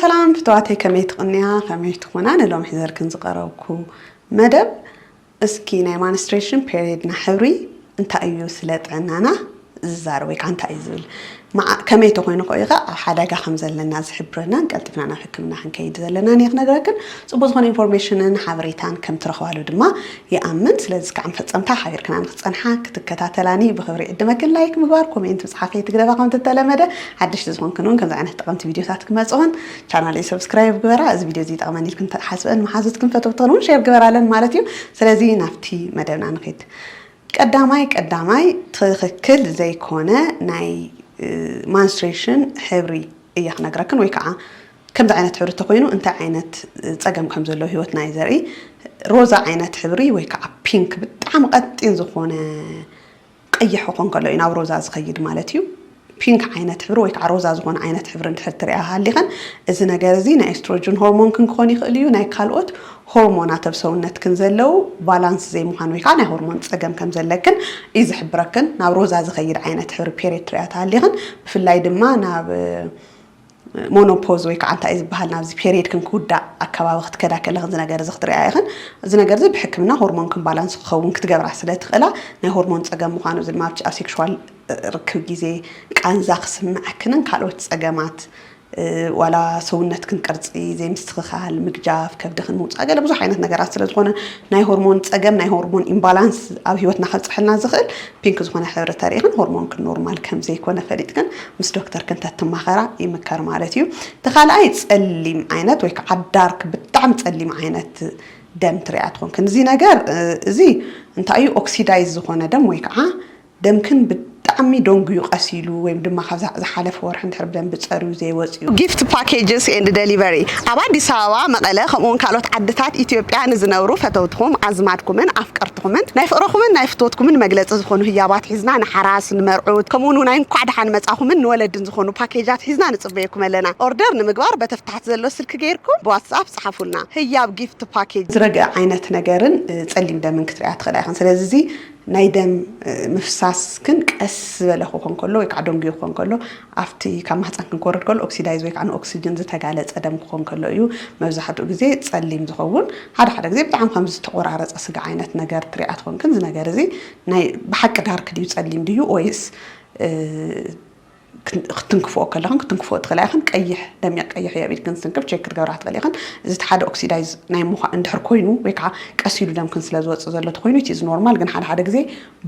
ሰላም ፍትዋተይ፣ ከመይ ትቕንያ? ከመይ ትኾና? ንሎም ሒዘልክን ዝቐረብኩ መደብ፣ እስኪ ናይ ማንስትሬሽን ፔሪድና ሕብሪ እንታይ እዩ ስለ ጥዕናና ዝዛረብ ወይ ከዓ እንታይ እዩ ዝብል፣ መዓ-፣ ከመይ ተኮይኑ ከ ኢኻ ኣብ ሓደጋ ከም ዘለና ዝሕብረናን ቀልጢፍና ናብ ሕክምና ክንከይድ ዘለናን እየ ክነግረክን። ጽቡቅ ዝኾነ ኢንፎርሜሽንን ሓበሬታን ከም ትረኽባሉ ድማ ይኣምን። ስለዚ እስካዕ መፈጸምታ ሓቢርክና ንክትጸንሓ ክትከታተላኒ ብኽብሪ ዕድመክን። ላይክ ምግባር፣ ኮሜንት ምጽሓፍ ከይትግደፋ። ከም ተተለመደ ሓደሽቲ ዝኾንክን እውን ከምዚ ዓይነት ጠቐምቲ ቪድዮታት ክመጽኹን ቻናለይ ሰብስክራይብ ግበራ። እዚ ቪድዮ እዚ ይጠቕመኒ ኢልክን ተሓስበን መሓዙትክን ፈተውትኽን እውን ሼር ግበራለን ማለት እዩ። ስለዚ ናብቲ መደብና ንኺድ። ቀዳማይ ቀዳማይ ትኽክል ዘይኮነ ናይ ማንስትሬሽን ሕብሪ እየ ክነግረክን፣ ወይ ከዓ ከምዚ ዓይነት ሕብሪ ተኮይኑ እንታይ ዓይነት ጸገም ከም ዘለዎ ህይወትና እዩ ዘርኢ። ሮዛ ዓይነት ሕብሪ ወይ ከዓ ፒንክ፣ ብጣዕሚ ቀጢን ዝኾነ ቀይሕ ክኾን ከሎ እዩ ናብ ሮዛ ዝኸይድ ማለት እዩ። ፒንክ ዓይነት ሕብሪ ወይ ከዓ ሮዛ ዝኾነ ዓይነት ሕብሪ እንድሕር ትሪኣ ሃሊኸን፣ እዚ ነገር እዚ ናይ ኤስትሮጅን ሆርሞንክን ክኾን ይኽእል እዩ፣ ናይ ካልኦት ሆርሞናት ኣብ ሰውነትክን ዘለዉ ባላንስ ዘይምዃን ወይ ከዓ ናይ ሆርሞን ጸገም ከም ዘለክን እዩ ዝሕብረክን። ናብ ሮዛ ዝኸይድ ዓይነት ሕብሪ ፔሬድ ትሪኣ ተሃሊኽን፣ ብፍላይ ድማ ናብ ሞኖፖዝ ወይ ከዓ እንታይ እዩ ዝበሃል፣ ናብዚ ፔሪየድክን ክውዳእ ኣከባቢ ክትከዳ ከለኽን እዚ ነገር እዚ ክትሪኣ ኢኽን። እዚ ነገር እዚ ብሕክምና ሆርሞንክን ባላንስ ክኸውን ክትገብራ ስለ ትኽእላ፣ ናይ ሆርሞን ጸገም ምዃኑ፣ እዚ ድማ ኣብቲ ኣብ ሴክሹዋል ርክብ ግዜ ቃንዛ ክስምዐክንን ካልኦት ጸገማት፣ እ፣ ዋላ ሰውነትክን ቅርጺ ዘይምስትኽኻል፣ ምግጃፍ፣ ከብድኽን ምውጻእ፣ ገለ ብዙሕ ዓይነት ነገራት ስለ ዝኾነ፣ ናይ ሆርሞን ጸገም፣ ናይ ሆርሞን ኢምባላንስ ኣብ ህይወትና ከብጽሐልና ዝኽእል ፒንክ ዝኾነ ሕብሪ ተሪእኽን ሆርሞንክን ኖርማል ከም ዘይኮነ ፈሊጥክን ምስ ዶክተርክን ተትማኸራ ይምከር ማለት እዩ። እቲ ካልኣይ ጸሊም ዓይነት ወይ ከዓ ዳርክ፣ ብጣዕሚ ጸሊም ዓይነት ደም ትሪኣ ትኾንክን። እዚ ነገር፣ እ፣ እዚ እንታይ እዩ? ኦክሲዳይዝ ዝኾነ ደም ወይ ከዓ ደምክን ብጣዕሚ ደንጉዩ ቀሲሉ ወይም ድማ ካብ ዝሓለፈ ወርሒ እንድሕር ብደንቢ ጸርዩ ዘይወጽዩ። ጊፍት ፓኬጅስ ኤንድ ደሊቨሪ ኣብ ኣዲስ ኣበባ፣ መቐለ ከምኡውን ካልኦት ዓድታት ኢትዮጵያ ንዝነብሩ ፈተውትኹም፣ ኣዝማድኩምን ኣፍቀርትኹምን ናይ ፍቕርኹምን ናይ ፍትወትኩምን መግለጺ ዝኾኑ ህያባት ሒዝና ንሓራስ፣ ንመርዑት ከምኡውን ናይ እንኳዕ ደሓን መጻኹምን ንወለድን ዝኾኑ ፓኬጃት ሒዝና ንጽበየኩም ኣለና። ኦርደር ንምግባር በተፍታሕት ዘሎ ስልኪ ገይርኩም ብዋትስኣፕ ጸሓፉልና። ህያብ ጊፍት ፓኬጅ። ዝረግእ ዓይነት ነገርን፣ እ፣ ጸሊም ደምን ክትሪኣ ትኽእላ ኢኽን። ስለዚ እዚ ናይ ደም፣ እ፣ ምፍሳስክን ቀስ ዝበለ ክኾን ከሎ ወይ ከዓ ደንጉዩ ክኾን ከሎ ኣብቲ ካብ ማህፀንክን ክወርድ ከሎ ኦክሲዳይዝ ወይ ከዓ ንኦክሲጅን ዝተጋለፀ ደም ክኾን ከሎ እዩ መብዛሕትኡ ግዜ ጸሊም ዝኸውን። ሓደ ሓደ ግዜ ብጣዕሚ ከም ዝተቆራረፀ ስጋ ዓይነት ነገር ትሪኣ ትኾንክን። እዚ ነገር እዚ ናይ ብሓቂ ዳርክ ድዩ ጸሊም ድዩ ወይስ፣ እ፣ ክን-፣ ክትንክፍኦ ከለኽን ክትንክፍኦ ትኽእላ ኢኽን። ቀይሕ፣ ደሚቕ ቀይሕ እዩ ኣብ ኢድክን ዝትንክፍ፣ ቼክ ክትገብራ ትኽእል ኢኽን። እዚ እቲ ሓደ ኦክሲዳይዝ ናይ ምዃ-፣ እንድሕር ኮይኑ ወይ ከዓ ቀስ ኢሉ ደምክን ስለ ዝወፅእ ዘሎ ተኮይኑ፣ እቲ እዚ ኖርማል፣ ግን ሓደ ሓደ ግዜ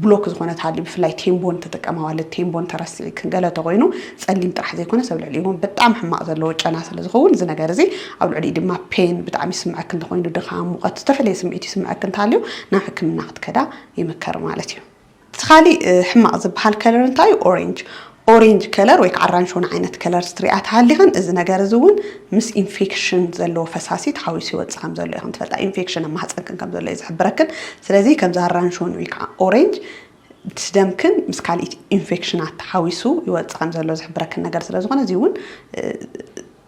ብሎክ ዝኾነ ተሃልዩ፣ ብፍላይ ቴምቦን ትጥቀማ ኣዋልድ፣ ቴምቦን ተረሲዕክን ገለ ተኮይኑ፣ ጸሊም ጥራሕ ዘይኮነ ሰብ ልዕሊ እውን በጣም ሕማቕ ዘለዎ ጨና ስለ ዝኸውን፣ እዚ ነገር እዚ ኣብ ልዕሊኡ ድማ ፔን ብጣዕሚ ይስምዐክን ተኮይኑ፣ ድኻም፣ ሙቐት፣ ዝተፈለየ ስምዒት ይስምዐክን ተሃልዩ፣ ናብ ሕክምና ክትከዳ ይምከር ማለት እዩ። እቲ ካሊእ፣ እ፣ ሕማቕ ዝበሃል ከለር እንታይ እዩ? ኦሬንጅ። ኦሬንጅ ከለር ወይ ከዓ ኣራንሾን ዓይነት ከለር ስትሪኣ ተሃሊኽን፣ እዚ ነገር እዚ እውን ምስ ኢንፌክሽን ዘለዎ ፈሳሲ ተሓዊሱ ይወፅእ ከም ዘሎ ኢኽን ትፈልጣ። ኢንፌክሽን ኣብ ማህፀንክን ከም ዘሎ እዩ ዝሕብረክን። ስለዚ ከምዚ ኣራንሾን ወይ ከዓ ኦሬንጅ እቲ ደምክን ምስ ካሊእ ኢንፌክሽናት ተሓዊሱ ይወፅእ ከም ዘሎ ዝሕብረክን ነገር ስለ ዝኾነ፣ እዚ እውን፣ እ፣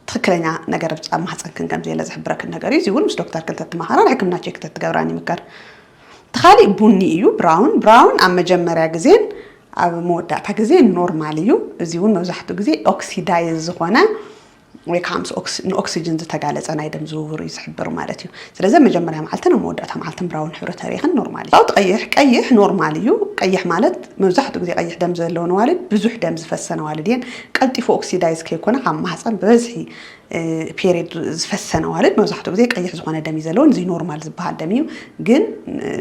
ትኽክለኛ ነገር ኣብ ማህፀንክን ከም ዘየለ ዝሕብረክን ነገር እዩ። እዚ እውን ምስ ዶክተርክን ተትማኸራን ሕክምና ቼክ ተትገብራን ይምከር። እቲ ካሊእ ቡኒ እዩ፣ ብራውን። ብራውን ኣብ መጀመርያ ግዜን ኣብ መወዳእታ ግዜ ኖርማል እዩ። እዚ እውን መብዛሕትኡ ግዜ ኦክሲዳይዝ ዝኾነ ወይ ከዓ ምስ ኦክስ-፣ ንኦክሲጅን ዝተጋለጸ ናይ ደም ዝውውር እዩ ዝሕብር ማለት እዩ። ስለዚ ኣብ መጀመርያ መዓልትን ኣብ መወዳእታ መዓልትን ብራውን ሕብሪ ተሪኽን ኖርማል እዩ። እቲ ቀይሕ፣ ቀይሕ ኖርማል እዩ። ቀይሕ ማለት መብዛሕትኡ ግዜ ቀይሕ ደም ዘለወን ኣዋልድ ብዙሕ ደም ዝፈሰን ኣዋልድ እየን። ቀልጢፉ ኦክሲዳይዝ ከይኮነ ካብ ማህፀን ብበዝሒ፣ እ፣ ፔሪድ ዝፈሰን ኣዋልድ መብዛሕትኡ ግዜ ቀይሕ ዝኾነ ደም እዩ ዘለወን። እዚ ኖርማል ዝበሃል ደም እዩ። ግን፣ እ፣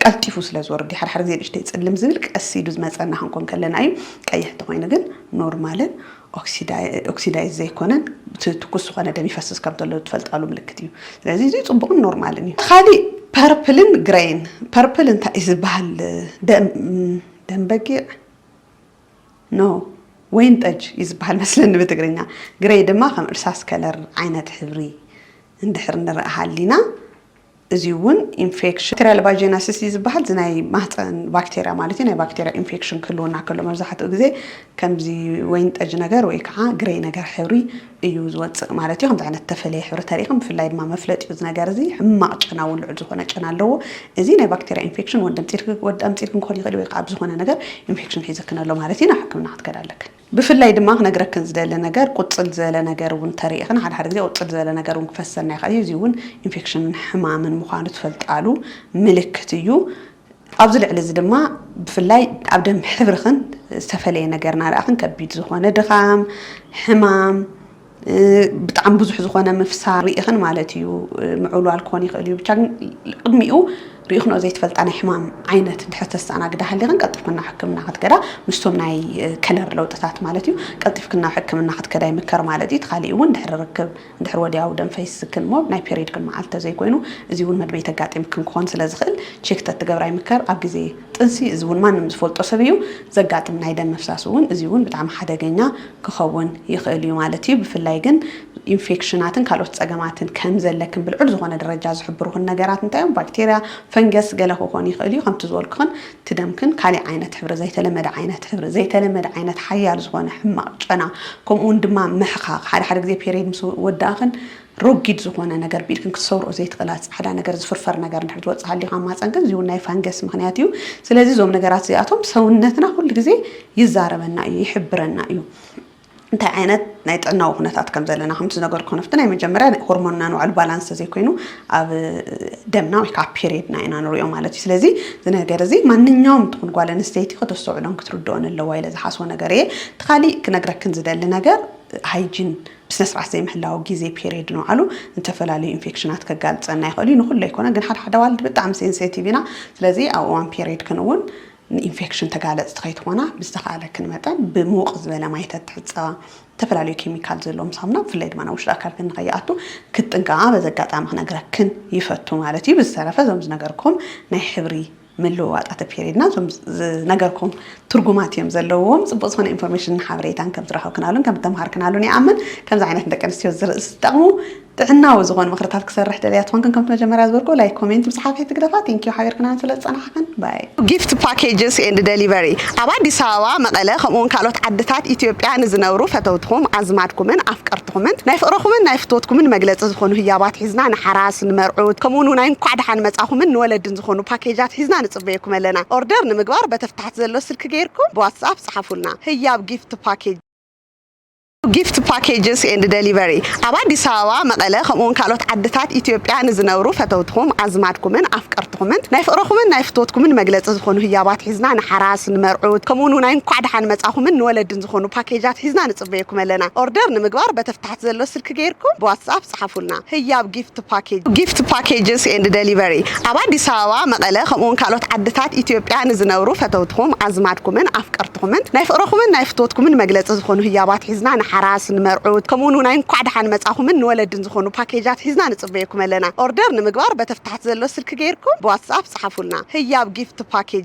ቀልጢፉ ስለ ዝወርድ እዩ። ሓደ ሓደ ግዜ ንእሽተይ ጽልም ዝብል ቀስ ኢሉ ዝመጸና ክንኮን ከለና እዩ። ቀይሕ እንተኾይኑ ግን ኖርማልን ኦክሲዳይ-፣ ኦክሲዳይዝ ዘይኮነን ት-፣ ትኩስ ዝኾነ ደም ይፈስስ ከም ዘሎ ትፈልጣሉ ምልክት እዩ። ስለዚ እዚ ጽቡቕን ኖርማልን እዩ። እቲ ካሊእ ፐርፕልን ግሬይን። ፐርፕል እንታይ እዩ ዝበሃል? ደም፣ ደም በጊዕ? ኖ፣ ወይን ጠጅ እዩ ዝበሃል መስለኒ ብትግርኛ። ግሬይ ድማ ከም እርሳስ ከለር ዓይነት ሕብሪ እንድሕር ንርኢ ሃሊና፣ እዚ እውን ኢንፌክሽን ባክቴሪያል ቫጂናሲስ እዩ ዝበሃል። እዚ ናይ ማህፀን ባክቴሪያ ማለት እዩ። ናይ ባክቴሪያ ኢንፌክሽን ክህልወና ከሎ መብዛሕትኡ ግዜ ከምዚ ወይን ጠጅ ነገር ወይ ከዓ ግሬይ ነገር ሕብሪ እዩ ዝወፅእ ማለት እዩ። ከምዚ ዓይነት ተፈለየ ሕብሪ ተሪእኹም፣ ብፍላይ ድማ መፍለጢ እዚ ነገር እዚ ሕማቕ ጨና እውን ልዑል ዝኾነ ጨና ኣለዎ። እዚ ናይ ባክቴሪያ ኢንፌክሽን ወዲ ኣምፂርክ ክኾን ይኽእል ወይ ከዓ ብዝኾነ ነገር ኢንፌክሽን ሒዝክን ኣሎ ማለት እዩ። ናብ ሕክምና ክትከዳ ኣለክን። ብፍላይ ድማ ክነግረክን ዝደሊ ነገር ቁፅል ዝበለ ነገር እውን ተሪእኽን ሓደ ሓደ ግዜ ቁፅል ዝበለ ነገር እውን ክፈሰና ይኽእል እዩ። እዚ እውን ኢንፌክሽንን ሕማምን ምዃኑ ትፈልጣሉ ምልክት እዩ። ኣብዚ ልዕሊ እዚ ድማ ብፍላይ ኣብ ደም ሕብርኽን ዝተፈለየ ነገር ናርኣኽን ከቢድ ዝኾነ ድኻም፣ ሕማም፣ ብጣዕሚ ብዙሕ ዝኾነ ምፍሳር ርኢኽን ማለት እዩ። ምዕዋል ክኾን ይኽእል እዩ። ብቻ ግን ቅድሚኡ ርኢኽንኦ ዘይትፈልጣ ናይ ሕማም ዓይነት እንድሕር ተስተኣናግዳ ሃሊኽን ቀልጢፍክን ናብ ሕክምና ክትከዳ፣ ምስቶም ናይ ከለር ለውጥታት ማለት እዩ፣ ቀልጢፍክን ናብ ሕክምና ክትከዳ ይምከር ማለት እዩ። እቲ ካሊእ እውን ድሕሪ ርክብ እንድሕር ወዲያው ደም ፈይስክን እሞ ናይ ፔሪድክን መዓልቲ ተዘይኮይኑ እዚ እውን መድመይቲ ኣጋጢምክን ክኾን ስለ ዝኽእል ቼክ ተትገብራ ይምከር። ኣብ ግዜ ጥንሲ እዚ እውን ማንም ዝፈልጦ ሰብ እዩ ዘጋጥም ናይ ደም ምፍሳስ እውን እዚ እውን ብጣዕሚ ሓደገኛ ክኸውን ይኽእል እዩ ማለት እዩ። ብፍላይ ግን ኢንፌክሽናትን ካልኦት ፀገማትን ከም ዘለክን ብልዑል ዝኾነ ደረጃ ዝሕብሩኽን ነገራት እንታይ እዮም? ባክቴርያ፣ ፈንገስ ገለ ክኾን ይኽእል እዩ። ከምቲ ዝበልኩኽን እቲ ደምክን ካሊእ ዓይነት ሕብሪ፣ ዘይተለመደ ዓይነት ሕብሪ፣ ዘይተለመደ ዓይነት ሓያል ዝኾነ ሕማቕ ጨና፣ ከምኡ እውን ድማ ምሕኻኽ፣ ሓደ ሓደ ግዜ ፔሪድ ምስ ወዳእኽን ረጒድ ዝኾነ ነገር ብኢድክን ክትሰብርኦ ዘይትኽእላ ፃዕዳ ነገር ዝፍርፈር ነገር እንድሕር ዝወፅእ ሃልዩ ካብ ማፀንክን እዚ እውን ናይ ፋንገስ ምኽንያት እዩ። ስለዚ እዞም ነገራት እዚኣቶም ሰውነትና ኩሉ ግዜ ይዛረበና እዩ፣ ይሕብረና እዩ። እንታይ ዓይነት ናይ ጥዕናዊ ኩነታት ከም ዘለና ከምቲ ዝነገርኩ ነፍቲ ናይ መጀመርያ ሆርሞንና ንባዕሉ ባላንስ ዘይኮይኑ ኣብ ደምና ወይ ከዓ ፔሪድና ኢና ንሪኦ ማለት እዩ። ስለዚ እዚ ነገር እዚ ማንኛውም ትኹን ጓል ኣንስተይቲ ከተስተውዕሎን ክትርድኦን ኣለዋ ኢለ ዝሓስቦ ነገር እየ። እቲ ካሊእ ክነግረክን ዝደሊ ነገር ሃይጂን ብስነ ስርዓት ዘይምሕላው ግዜ ፔሪድ ንባዕሉ ንተፈላለዩ ኢንፌክሽናት ከጋልፀና ይኽእል እዩ። ንኩሉ ኣይኮነ ግን ሓደ ሓደ ኣዋልድ ብጣዕሚ ሴንሴቲቭ ኢና። ስለዚ ኣብ እዋን ፔሪድክን እውን ንኢንፌክሽን ተጋለፅቲ ከይትኾና ብዝተኻእለክን መጠን ብምውቕ ዝበለ ማይ ተትሕፀባ፣ ዝተፈላለዩ ኬሚካል ዘለዎም ሳሙና ብፍላይ ድማ ናብ ውሽጢ ኣካልክን ንኸይኣቱ ክትጥንቀቓ በዚ ኣጋጣሚ ክነግረክን ይፈቱ ማለት እዩ። ብዝተረፈ እዞም ዝነገርኩም ናይ ሕብሪ ምልውዋጣት ፔሪድና እዞም ዝነገርኩም ትርጉማት እዮም ዘለዎም። ፅቡቅ ዝኾነ ኢንፎርሜሽን ሓበሬታን ከም ዝረኸብክናሉን ከም ዝተምሃርክናሉን ይኣምን። ከምዚ ዓይነት ንደቂ ኣንስትዮ ዝርእስ ዝጠቕሙ ጥዕናዊ ዝኾኑ ምኽርታት ክሰርሕ ደልያ ትኾንክን ከምቲ መጀመርያ ዝበልኩ ላይክ ኮሜንት ምፅሓፍ ከይትግደፋ። ቴንኪዩ ሓቢርክናን ስለ ዝፀናሕክን ባይ። ጊፍት ፓኬጅስ ኤንድ ደሊቨሪ ኣብ ኣዲስ ኣበባ፣ መቐለ ከምኡውን ካልኦት ዓድታት ኢትዮጵያ ንዝነብሩ ፈተውትኹም ኣዝማድኩምን ኣፍቀርትኹምን ናይ ፍቕርኹምን ናይ ፍትወትኩምን መግለፂ ዝኾኑ ህያባት ሒዝና ንሓራስ ንመርዑት ከምኡውን ናይ እንኳዕ ደሓን መፃኹምን ንወለድን ዝኾኑ ፓኬጃት ሒዝና ንፅበየኩም ኣለና። ኦርደር ንምግባር በተፍታሕት ዘሎ ስልኪ ገይርኩም ብዋትስኣፕ ፀሓፉልና። ህያብ ጊፍት ፓኬጅ ጊፍት ፓኬጅስ ኤንድ ደሊቨሪ ኣብ ኣዲስ ኣበባ፣ መቐለ ከምኡውን ካልኦት ዓድታት ኢትዮጵያ ንዝነብሩ ፈተውትኹም ኣዝማድኩምን ኣፍቀርትኹምን ናይ ፍቕርኹምን ናይ ፍትወትኩምን መግለፂ ዝኾኑ ህያባት ሒዝና ንሓራስ ንመርዑት ከምኡውን ናይ እንኳዕ ደሓን መፃኹምን ንወለድን ዝኾኑ ፓኬጃት ሒዝና ንፅበየኩም ኣለና። ኦርደር ንምግባር በተፍታሕት ዘሎ ስልኪ ገይርኩም ብዋትስኣፕ ፀሓፉልና። ህያብ ጊፍት ፓኬጅ ጊፍት ፓኬጅስ ኤንድ ደሊቨሪ ኣብ ኣዲስ ኣበባ፣ መቐለ ከምኡውን ካልኦት ዓድታት ኢትዮጵያ ንዝነብሩ ፈተውትኹም ኣዝማድኩምን ኣፍቀርትኹምን ናይ ፍቕርኹምን ናይ ፍትወትኩምን መግለፂ ዝኾኑ ህያባት ሒዝና ንሓራስ ንመርዑት ከምኡውን ናይ እንኳዕ ደሓን መፃኹምን ንወለድን ዝኾኑ ፓኬጃት ሒዝና ንፅበየኩም ኣለና። ኦርደር ንምግባር በተፍታሕት ዘሎ ስልኪ ገይርኩም ብዋትስኣፕ ፀሓፉልና። ህያብ ጊፍት ፓኬጅ